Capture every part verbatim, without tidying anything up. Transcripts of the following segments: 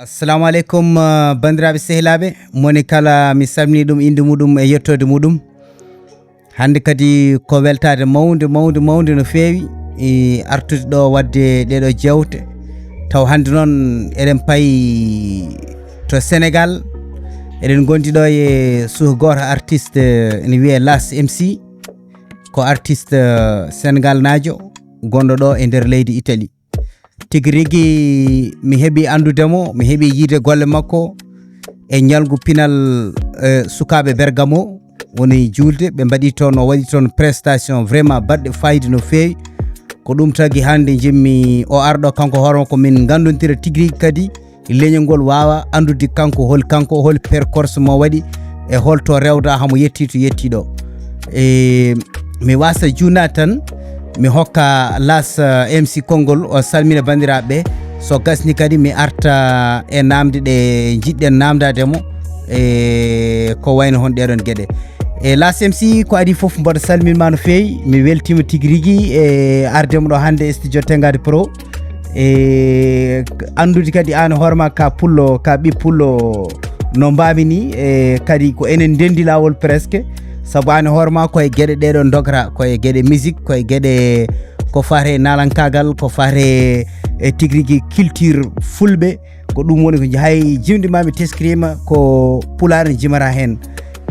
Assalamu aleykum, uh, banndiraaɓe sehilaaɓe, moni kala mi salmini ɗum innde muɗum e yettoode muɗum. Hannde kadi ko weltaade mawnde, mawnde, mawnde no feewi, e artude ɗo waɗde ɗeɗo jeewte. Taw hannde noon eɗen payi to Senegal, eɗen ngondi ɗo e suuka gooto artiste, ene wiyee Las M C, ko artiste, uh, Senegal naajo, gonɗo ɗo e nder leydi Italie. Tigi rigi mi heɓi anndude mo, mi heɓi yiide golle makko e ñalngu pinal, eh, sukaaɓe Bergamo woni juulde, ɓe mbaɗi toon, o waɗi toon prestation vraiment baɗɗe fayida no feewi. Ko ɗum tagi hannde njimmi o arɗo kanko hoore makko min nganndondira tigi rigi kadi leñol ngol waawa anndude kanko hol, kanko hol percours mo waɗi e holto rewda hamo yetti to yetti ɗo. E mi wasa juunaade tan, mi hokka Las, eh, M C konngol, o salmina banndiraaɓe ɓe. So gasni kadi mi arta e naamnde ɗe njiɗɗen naamndaade mo, e ko wayno hon ɗeɗon geɗe. E Las M C ko adi fof mboɗo salmin ma no feewi, mi weltima tigi rigi e ardem ɗo hannde e studio Tengade Pro. E anndude kadi aan hoore ma ka pullo, ka ɓi pullo no mbaami ni, e kadi ko enen ndendi laawol presque, sabu aan hoore ma ko e geɗe ɗeɗo dogata, ko e geɗe musique, ko e geɗe ko fate naalankaagal, ko fate e tigi rigi culture fulɓe. Ko ɗum woni ko hay jimɗi ma mi teskirima ko pulaar ne jimata heen.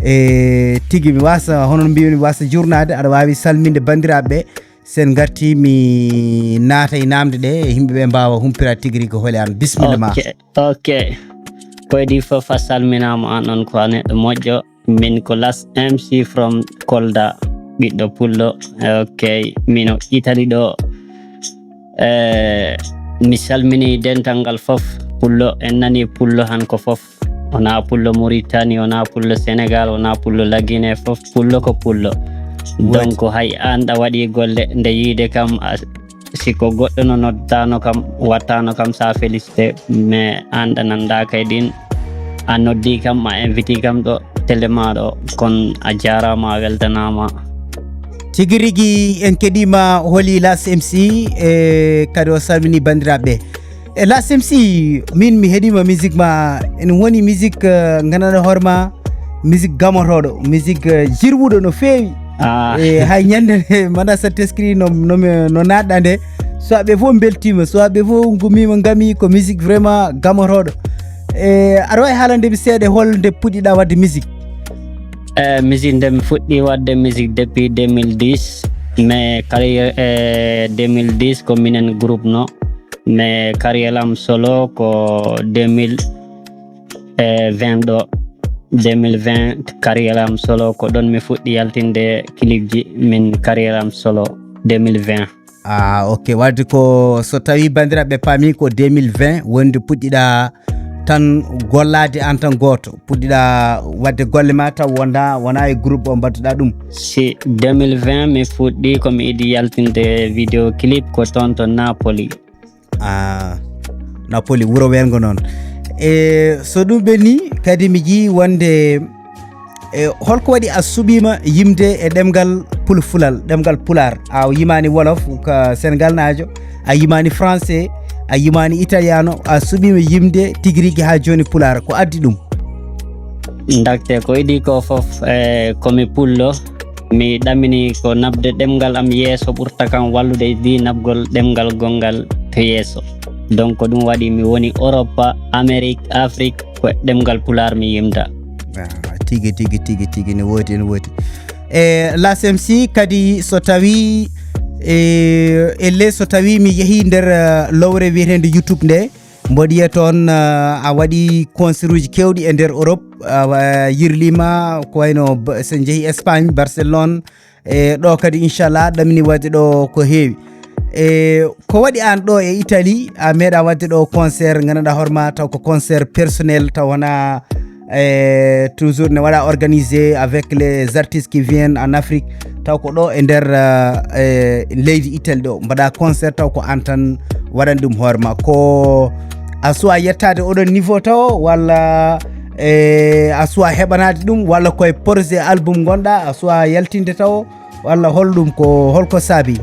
E tigi mi wasa, hono no mbiymi, mi wasa juurnaade, aɗa waawi salminde banndiraaɓe ɓe. Sen ngarti mi naata e naamnde ɗe, yimɓe ɓe mbaawa humpira tigi rigi ko holi aan. Bisimilla ma. Ok, ok. Ko adi fof a salminaama, aan on ko a neɗɗo moƴƴo. Min ko Las M C from Kolda, ɓiɗɗo pullo. Ok, mino Italie ɗo. Eh, mi salmini dental ngal fof. Pullo, en nani pullo han ko fof. Wona pullo Mauritanie, wona pullo Sénégal, wona pullo La Guinée, fof pullo ko pullo. Woodi. Donc hay aan ɗa waɗi golle nde yiide kam, a, si ko goɗɗo no noddano kam, wattano kam sa félicité, mais aan ɗa nanda kay ɗin, a noddi kam, a inviti kam ɗo télé ma ɗo, kon a jaarama, a weltanama. Tigi rigi en keɗima holi Las M C, e kadi o salmini banndiraaɓe ɓe. E Las M C, min mi heɗima musique ma, ene woni musique, eh, gandanɗo hoore ma, musique gamotoɗo, musique, eh, jirwuɗo no feewi. Ah. E hay ñande nde mbaɗa sa teskiri no, no, mi- no naɗɗa nde, suwaaɓe fof beltima, suwaaɓe fof ngumima, ngami ko musique vraiment gamotoɗo. E aɗa wawi haalande mi seeɗa hol nde puɗɗiɗa waɗde musique? Eh, musique nde mi fuɗɗi waɗde musique depuis deux mille dix, mais carrière, eh, deux mille dix ko minen groupe no, mais carrière am solo ko deux mille vingt ɗo. Deux mille vingt carrière am solo ko ɗon mi fuɗɗi yaltinde clip ji min carrière am solo deux mille vingt. Ah, ok. Wadde ko so tawi banndiraaɓe paami ko deux mille vingt wonde puɗɗiɗa tan gollaade aan tan gooto, puɗɗiɗa waɗde golle ma taw wonda, wona e groupe o mbaɗtuɗa ɗum? Si deux mille vingt mi fuɗɗi ko mi idi yaltinde vidéo clip ko toon to Napoli. Ah, Napoli, wuro welngo noon. E so ɗum ɓenni kadi mi jii wonde, e holko waɗi a suɓiima yimde e ɗemngal pulfulal, ɗemngal pulaar? A yimaani wolof ka Senegal naajo, a yimaani français, a yimaani italiano, a suɓiima yimde tigi rigi haa jooni pulaar. Ko addi ɗum? Ndakte ko idi ko fof, eh, ko mi pullo. Mi ɗamini ko naɓde ɗemngal am yeeso ɓurta kam wallude e di naɓgol ɗemngal gonngal to yeeso. Donc ko ɗum waɗi mi woni Europe, Amérique, Afrique, ko ɗemngal pulaar mi yimda. Ah, tigi, tigi, tigi, tigi, ne woodi, ne woodi. E Las M C kadi so tawi, e, elle so tawi mi yehi nder, eh, lowre wiyeteende YouTube nde, mboɗo yiya toon, eh, a waɗi concert uji kewɗi e nder Europe, a wa-, yirlima ko wayno ba-, so en jehi Espagne, Barcelone, e ɗo kadi inchallah ɗamini waɗde ɗo ko heewi. E ko waɗi aan ɗo e Italie, a meeɗa waɗde ɗo concert, gandanɗa hoore ma taw ko concert personnel, taw wona, e toujours ne waɗa organisé avec les artistes qui viennent en Afrique, taw ko ɗo e nder, eh, eh, leydi Italie ɗo, mbaɗa concert taw ko aan tan waɗan ɗum hoore ma. Ko a suwa yettaade oɗon niveau taw, walla, eh, a suwa heɓanaade ɗum, walla koye projet album ngonɗa, a suwa yaltinde taw, walla holɗum ko, holko saabi?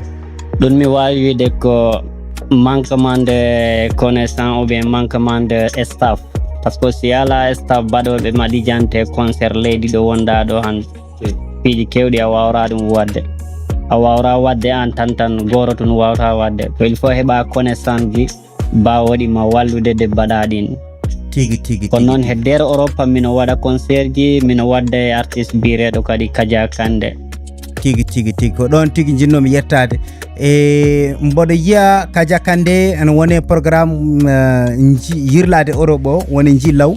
Ɗum mi waawi wiide ko Manquement de connaissance ou bien manquement de staff. Parce que si ala staff baɗoɓe ma lijante concert leydi ɗo wonda ɗo han, piiji kewɗi a wawra ɗum wadde. A wawra wadde an tan tan goro tun wawta wadde. Ko il faut heɓa connaissance ji bawoɗi ma wallude de baɗa ɗin. Tigi tigi. Kono noon he nder Europe mino waɗa concert ji, mino wadda e artiste bireɗo kadi Kaja Kande. Tigi tigi tigi, ko ɗon tigi jinnomi yettade. E mboɗo yiya Kaja Kande ene wone programme, eh, ji- yirlade Europe o woni ji law.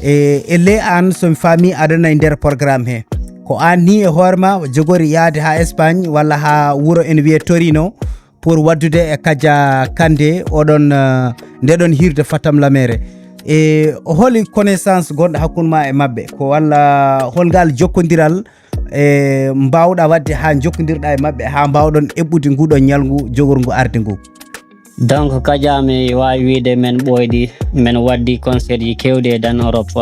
E, e le an somi faami aɗana e nder programme he, ko an ni e hoorema jogori yaade ha Espagne walla ha wuro ene wiye Torino pour waddude e Kaja Kande oɗon, eh, ndeɗon hirde Fatam Lamere. E holi connaissance gonɗo hakkunde ma e maɓɓe, ko walla hol ngal jokkodiral e mbawɗa wadde ha jokkodirɗa e maɓɓe ha mbawɗon eɓɓude nguɗon ñalngu jogorngu arde ngu? Donc Kaja mi wawi wiide men ɓoydi, men waddi concert ji kewɗi e dan Europe.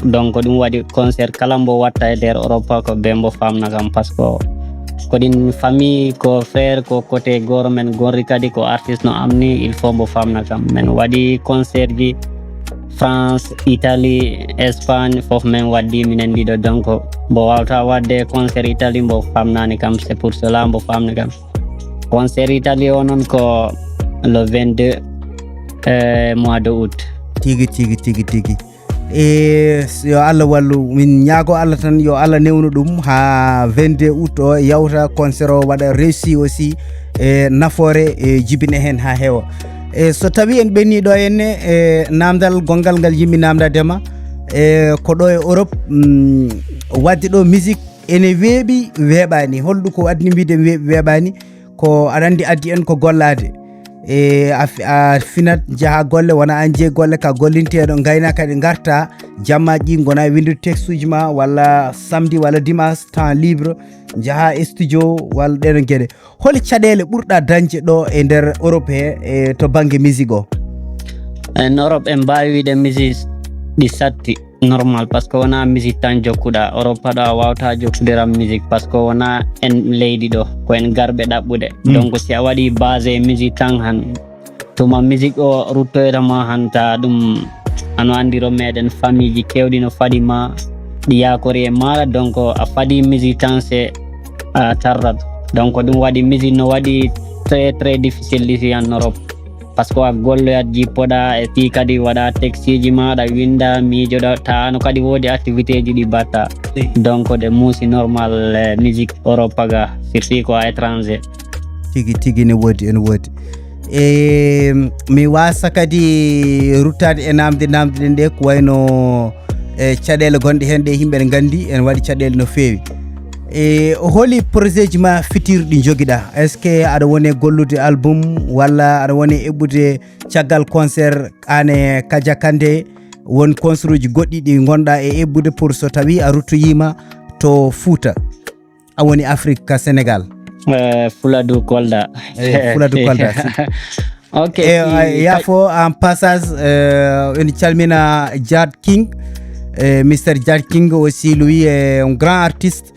Donc ɗum waɗi concert kala mbo watta e nder Europe ko be mbo famna kam, parce que ko ɗin famille, ko frère, ko côté goro men gonri kadi ko artiste no amni, il faut mbo famna kam. Men waɗi concert ji France, Italie, Espagne, fof men waddi minen ɗiɗo. Donc mbo wawta wadde concert Italie mbo famnani kam, c'est pour cela mbo famni kam. Concert Italie o noon ko le vingt-deux, eh, mois de août. Tigi tigi tigi tigi. E s- yo Allah wallu, min ñaago Allah tan yo Allah newnu ɗum ha vingt-deux août o yawta, concert o waɗa réussi aussi, e nafoore e jibine hen ha heewa. E so tawi en ɓenni ɗo henne e namdal gongal ngal yimmi namdadema, e ko ɗo e Europe, mm, wadde ɗo musique ene weeɓi weeɓani, holɗum ko addi mbide weeɓi weeɓani? Ko aɗa andi addi en ko gollade. E a fi- a finat jaha golle, wona an jeeyi golle ka gollinteɗo, gayna kadi garta jammaji ɗi gona windude texte uji ma walla samedi walla dimanche temps libre, jaha e studio walla ɗeɗon gueɗe. Holi caɗele ɓurɗa dañde ɗo e nder Europe he e to banggue musique o? En Europe en mbawi wiide musique ɗi satti normal, parce que wona musique tan jokkuɗa Europe ɗo a wawta jokkudiram musique, parce que wona en leydi ɗo, ko en garɓe ɗaɓɓude. Donc si a waɗi base e musique tan han, tuma musique o ruttoyta ma han, ta ɗum ano andiro meɗen famille ji kewɗi no faɗi ma, ɗi yakori e maɗa. Donc a faɗi musique tan se a tarrat. Donc ɗum waɗi musique no waɗi très très difficile ici en Europe, parce que a golloyat jippoɗa e fi kadi waɗa texte ji maɗa winda miijoɗa, ta ano kadi woodi activité ji ɗi batta. Donc ɗe muusi normal, eh, musique Europe ga, surtout ko à étranger. Tigi tigi ne woodi, ene woodi. E mi wasa kadi ruttade e namde namde ɗen ɗe ko wayno e caɗele gonɗe hen ɗe yimɓe ne gandi ene waɗi caɗele no feewi. E holi projet ji ma fitirɗi jogiɗa? Est ce que aɗa wone gollude album walla aɗa wone eɓɓude caggal concert an e Kaja Kande, won concert uji goɗɗi ɗi gonɗa e eɓɓude pour so tawi a ruttoyima to Fouta, a woni Afrique ka Sénégal? Eh, Fuladu Kolda. Eh, Fuladu Kolda, si. Ok. Et euh, il y a faut en passage, euh, une calmina Jad King, euh, Mister Jad King aussi, lui est un grand artiste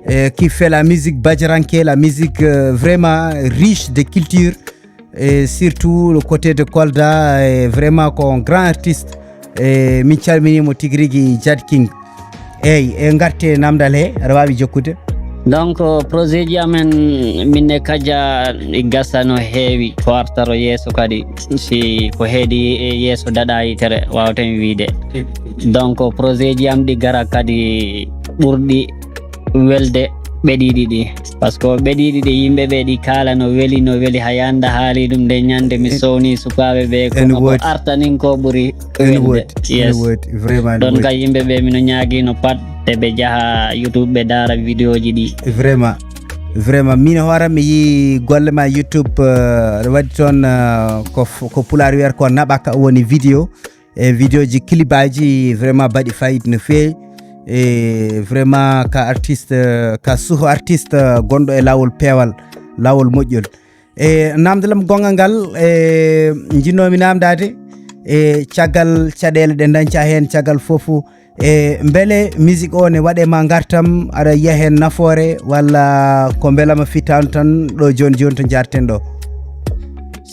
euh, qui fait la musique bajaranke, la musique euh, vraiment riche de culture, et surtout le côté de Kolda, est vraiment un grand artiste. E min calminimo tigi rigi Jad King. Eyyi, e garte namdal he, aɗa wawi jokkude? Donc projet ji amen min e Kaja ɗi gasa no heewi, ko artaro yeeso kadi, si ko heedi e yeeso daɗa yitere wawten wiide. Donc projet ji am ɗi gara kadi ɓurɗi welde ɓeɗiɗi ɗi, parce que ɓeɗiɗi ɗi yimɓe ɓe ɗi kala no weli no weli, hay anda haali ɗum nde ñande mi sowni sukaɓe ɓe, kono ko artanin ko ɓuri welde. Yes. Ɗon ka yimɓe ɓe mino ñaagino pat te ɓe jaha YouTube ɓe daara vidéo ji ɗi. Vraiment. Vraiment min hoore mi yi golle ma YouTube, uh, waɗi toon, uh, ko, ko pulaar wiyata ko naɓaka woni vidéo, e vidéo ji clip aji vraiment baɗi fayida no feewi. E vraiment ka artiste, ka suho artiste gonɗo e lawol peewal, lawol moƴƴol. E namdalam gonga ngal e jinnomi namdade e caggal caɗele ɗe dañca hen caggal foof, e beele musique o ne waɗe ma gartam, aɗa yiya hen nafoore walla ko beelama fittanu tan ɗo joni joni to jarten ɗo?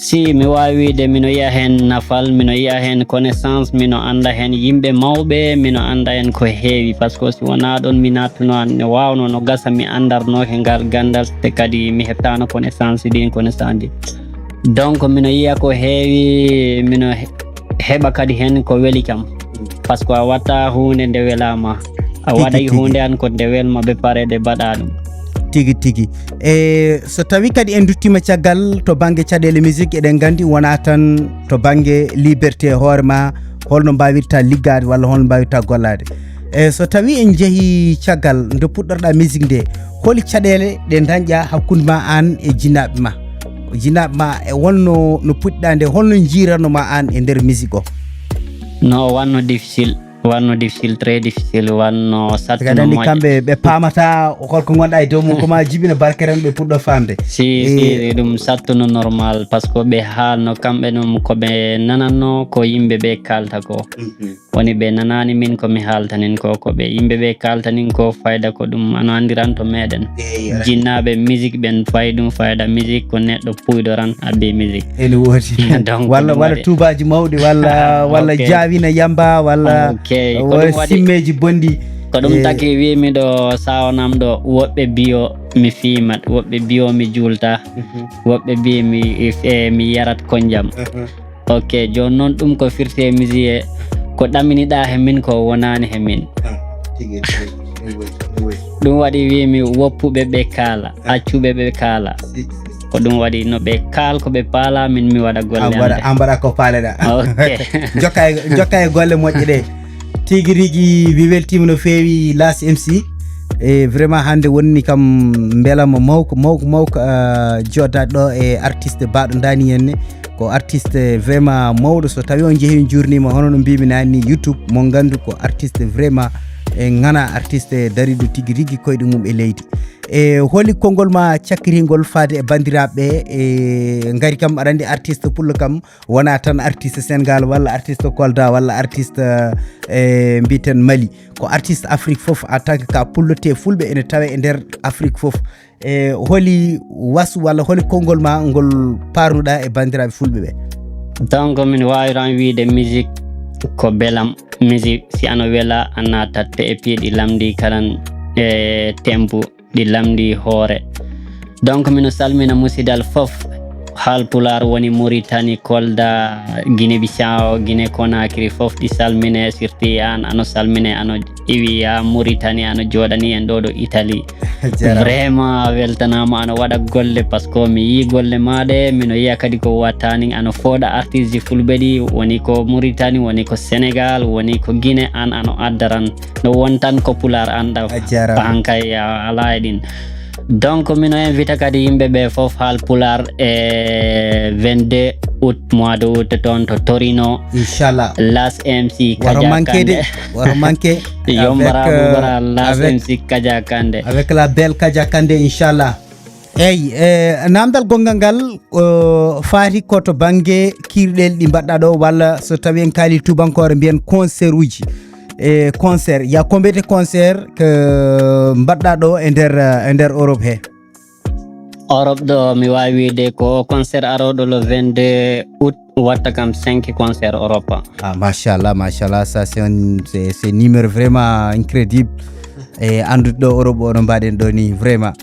Si mi waawi wiide, mino yiya heen nafal, mino yiya heen connaissance, mino annda heen yimɓe mawɓe, mino annda heen ko heewi. Par ce que si wonaa ɗoon, mi naattuno an, ne waawnoo no gasa mi anndarnoo he ngal ganndal, te kadi mi heɓtaano connaissance ɗin, connaissance ɗin. Donc, mino yiya ko heewi, mino he-, heɓa kadi heen ko weli kam. Par ce que a watta huunde nde welaama. A Tigi, waɗay tigi. huunde an ko nde welma ɓe pare ɗe mbaɗa ɗum. Tigi, tigi. E so tawi kadi en duttima caggal to bangge caɗeele musique, eɗen nganndi wona tan to bangge liberté hoore ma, holno mbawirta liggaade walla holno mbawirta gollaade. E so tawi en jehi caggal nde puɗɗorɗa musique nde, holi caɗeele ɗe dañƴa hakkunde ma an e jinnaɓe ma? Jinnaɓe ma e wonno no puɗɗa nde, holno jiiranno ma an e nder musique o? No wanno difficile, wanno difficile, très difficile, wanno Tagad sattuno andi moƴƴo. Kamɓe ɓe paamata holko gonɗa e dow mum, koma jibina barkeren ɓe puɗɗo famde. Si, Eh. si, ɗum sattuno normal, par ce que ɓe haalno kamɓe ɗum ko ɓe nananno ko yimɓe ɓe kalta ko. Mhm. Woni ɓe nanani min ko mi haaltanin ko, ko ɓe yimɓe ɓe kaltanin ko fayda ko ɗum ano andiranto meɗen. Eyi, aɗa Jinnaaɓe musique ɓen fayi ɗum fayda, musique ko neɗɗo puyɗoran abbi musique. Ene woodi. Donc, walla, ɗum walla waɗi tuubaji mawɗi, walla, walla Ok. jaawina yamba, walla Ok, ko walla ɗum waɗi simmeji bonɗi. Ko ɗum Eh. tagi wimi ɗo sawanam ɗo, woɓɓe biyo mi fimat, woɓɓe biyo mi julta, Mhm. woɓɓe biyo mi, eh, mi yarat konjam. Mhm. Ok, jooni noon ɗum ko firti e musique, ko ɗaminiɗa he min ko wonaani he min. Ah, tigi, tigi, tigi, tigi. Ɗum waɗi wimi woppuɓe ɓe kaala, Ah. accuɓe ɓe kaala. Si, si, si. Ko ɗum waɗi no ɓe kaal ko ɓe paala, min mi waɗa golle An am mbaɗa, ɗe. An mbaɗa ko paaleɗa. Ok. Jokka e, jokka e golle moƴƴe ɗe. Tigi rigi, mi weltima no feewi, Las M C. E vraiment hannde wonni kam mbelama mawko, mawko, mawko, ah, jooɗaade ɗo e artiste baaɗo ndaani henne. Ko artiste vraiment mawɗo, so tawi on jeehi on juurnima, hono no mbimi naani ni, YouTube mo nganndu ko artiste vraiment e ŋana artiste dariɗo tigi rigi koyɗe mum e leydi. E holi konngol ma cakkiringol faade e banndiraaɓe ɓe, e ngari kam aɗa anndi artiste pullo kam wona tan artiste Sénégal walla artiste Kolda walla artiste, eh, mbiten Mali. Ko artiste Afrique fof en tant que ka pullo te fulɓe ene tawe e nder Afrique fof. E holi wasu walla holi konngol ma ngol parnuɗa e banndiraaɓe fulɓe ɓe? Donc, min waawi tan wiide musique ko belam. Musique, si ano wela, a naatatte e piiɗi lamndi kalan e tempo ɗi lamndi hoore. Donc, mino salmina musidal fof. Haal Pulaar woni Mauritanie, Kolda, Guinée Bissau, Guinée Conakry, fof ɗi salmine, surtout an, ano salmine, ano iwi ya Mauritanie, ano jooɗani en ɗo ɗo Italie. Jarama. Vraiment, a weltanama, ano waɗa golle, parce que mi yi golle ma ɗe, mino yiya kadi ko wattani, ano fooɗa artiste ji fulɓe ɗi, woni ko Mauritanie, woni ko Sénégal, woni ko Guinée, an, ano addaran. No won tan ko Pulaar anɗa. A jarama. An kay a ala e ɗin. Donc, mino invita kadi yimɓe ɓe fof Haal Pulaar e vingt-deux août, mois de août, toon to Torino. Inchallah. Las M C Wata Kaja manqué de, Kande. Wata manqué. Yombara avec, euh, Bubara, Las avec, M C Kaja Kande. Avec la belle Kaja Kande, inchallah. Eyyi, e namdal gongal ngal, o, faati ko to bangge kiirɗel ɗi mbaɗɗa ɗo, walla so tawi en kaali tubankore mbiyen concert uji. E concert, ya ko mbiyete concert ko mbaɗɗa ɗo e nder, e nder Europe he? Europe ɗo, mi waawi wiide ko concert arooɗo le vingt-deux août, watta kam cinq concert Europe. Ah, machallah, machallah, ça c'est un, c'est, c'est numéro vraiment incroyable. E anndude ɗo Europe o no mbaɗen ɗo ni vraiment.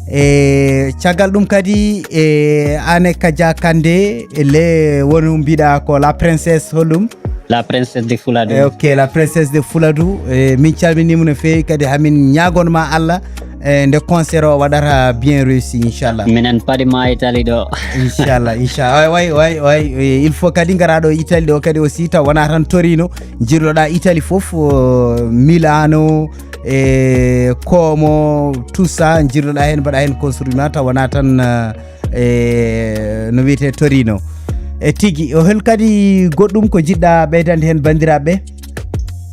E caggal ɗum kadi, e, an e Kaja Kande, e le wonu mbiɗa ko la princesse holɗum? La princesse de Fuladu. E, ok, la princesse de Fuladu. E, min calminima no feewi kadi, hamin ñaagonma Allah, e, nde concert o waɗata bien réussi, inchallah. Minen paadi ma Italie ɗo. Inchallah, inchallah. Way, way, way, way. E, il faut kadi ngara ɗo Italie ɗo kadi aussi, taw wona tan Torino, jirloɗa Italie fof, o, Milano, e Como, tout ça, jirloɗa hen, mbaɗa hen construit ma, taw wona tan, e, no wiyete Torino. E tigi, o hol kadi goɗɗum ko jiɗɗa ɓeydande hen banndiraaɓe?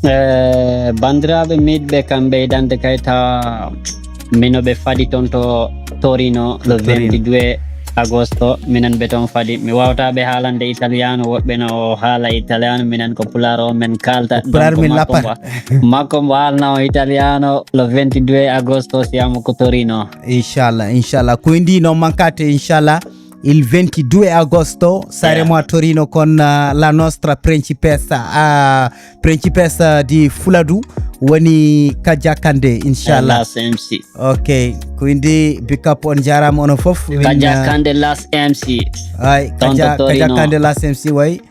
E, banndiraaɓe miɗɓe kam ɓeydande kay tawa mino ɓe faadi toon to Torino, le Torino. vingt-deux agosto, minen ɓe toon faadi. Mi wawta ɓe haalande italiano, woɓɓe no haala italiano, minen ko pulaar o men kaalta. Pulaar Donc, min makko lappat. Mbo, makko mbo haalna o italiano, le vingt-deux agosto, siamo ko Torino. Inchallah, inchallah. Ko ndi no mankate, inchallah. il ventidue agosto saremo a torino con uh, la nostra principessa uh, principessa di fuladu woni Kaja Kande inchallah. Las MC. Ok, quindi big up, on jarama onon fof. Kaja Kande Las MC. Ay, Kaja Kande Las MC, way.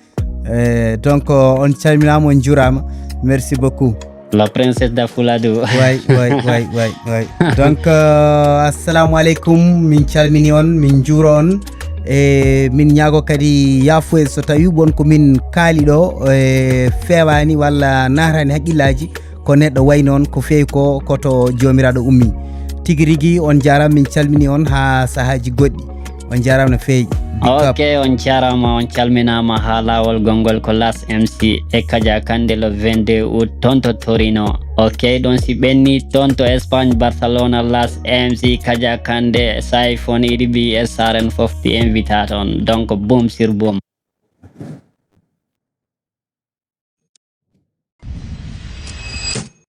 Eh, donc on calminama, on jurama. Merci beaucoup. La princesse da Fuladu. Way, way, way, way, way. Donc uh, assalamu aleykum, min calmini on, min juuro on. E min ñaago kadi yafuye so tawi won ko min kaali ɗo e fewani walla natani haqqillaji, ko neɗɗo way noon, ko fewi ko koto jomiraɗo ummi. Tigi rigi on jarama, min calmini on ha sahaji goɗɗi. On jarama no fewi. Ok, on jarama, on calminama ha lawol gongol ko Las MC e Kaja Kande le vingt-deux août tonto Torino. Ok, ɗon si ɓenni tonto Espagne, Barcelona, Las MC, Kaja Kande, Saifon, Idibi e Saren fof ɓe invita toon. Donc boom sur boom.